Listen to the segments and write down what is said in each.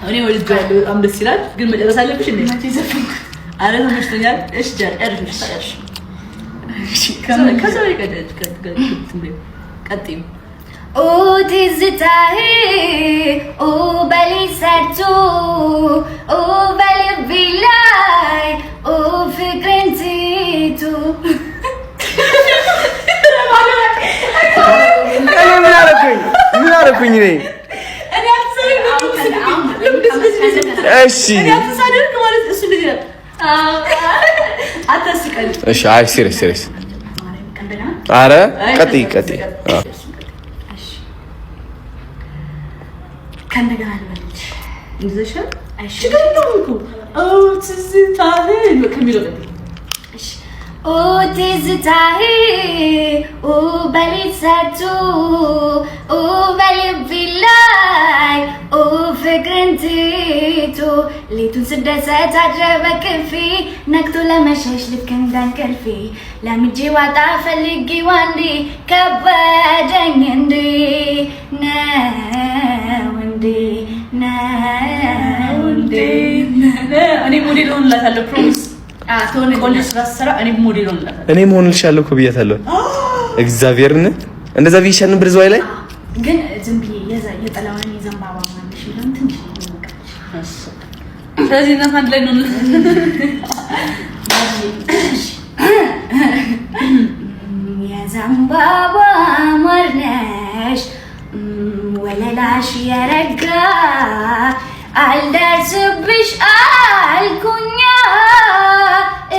እኔ ወድጄዋለሁ። በጣም ደስ ይላል። ግን መጨረስ አለብሽ እንዴ? አረ ተመችቶኛል። እሺ ጨርሽ ጨርሽ። ከዛ ቀጥይ። ኦ ትዝታህ፣ ኦ በሌት ሰርቶ፣ ኦ በልቤ ላይ፣ ኦ ፍቅርን ትቶ። እኔ ምን አደረኩኝ? ምን አደረኩኝ እኔ? እሺ እሺ። አይ serious serious። አረ ቀጥይ ቀጥይ። ከእንደገና ልበልልሽ። ትዝታህ ከሚለው ኦ ትዝታህ፣ ኦ በሌት ሰርቶ፣ ኦ በልቤ ላይ፣ ኦ ፍቅርን ትቶ፣ ሌቱን ስደሰት አድረ በቅፌ፣ ነግቶ ለመሸሽ ልክ እንደ እንቅልፌ፣ ለምጄ ዋጣ ፈልጌ ዋንዴ ከበደኝ እንዴ ነው እንዴ ነው እንዴ። እኔ ሞዴል ሆንላታለሁ፣ promise። ቆንጆ ስራ ስሰራ እኔ ሞዴል ሆንላታለሁ። እኔ መሆንልሻለሁ እኮ ብያታለሁ። እግዚአብሔርን እንደዛ ብዬሻል ነበር ዝዋይ ላይ። ግን ዝም ብዬ የጥላውን የዘንባባ ማለሽ ይሁን ትንሽ። ስለዚህ እናንተ አንድ ላይ ነው። የዘንባባ ማር ነሽ፣ ወለላሽ የረጋ፣ አልደርስብሽ አልኩኛ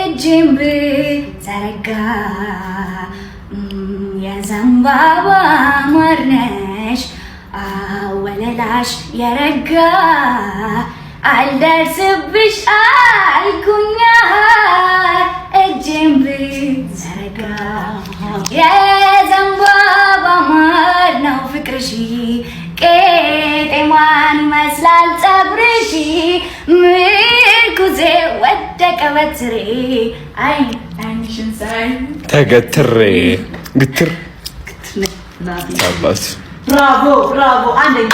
እጄን ብዘረጋ። የዘንባባ ማር ነሽ፣ ወለላሽ የረጋ፣ አልደርስብሽ አልኩኛ እጄን ብዘረጋ። የዘንባባ ማር ነው ፍቅርሽ፣ ቄጤማን ይመስላል ፀጉርሽ፣ ምርኩዜ ወደቀ በትሬ አይን አይንሽን ሳይ ተገትሬ ግትር አባት። Bravo bravo። አንደኛ።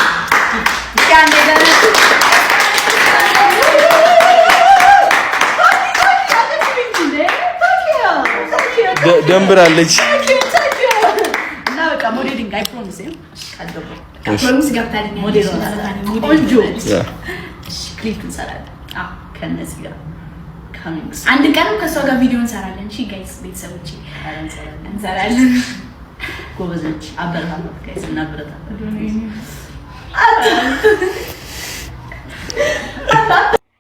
ደንብራለች። እና በቃ modeling I promise። Promise ገብታልኛለች። ሞዴል ቆንጆ ክሊፕ እንሰራለን ከነዚህ ጋር። አንድ ቀንም ከእሷ ጋር ቪዲዮ እንሰራለን። እሺ guys፣ ቤተሰቦቼ፣ እንሰራለን። ጎበዞች፣ አበረታታት guys፣ እናበረታታት።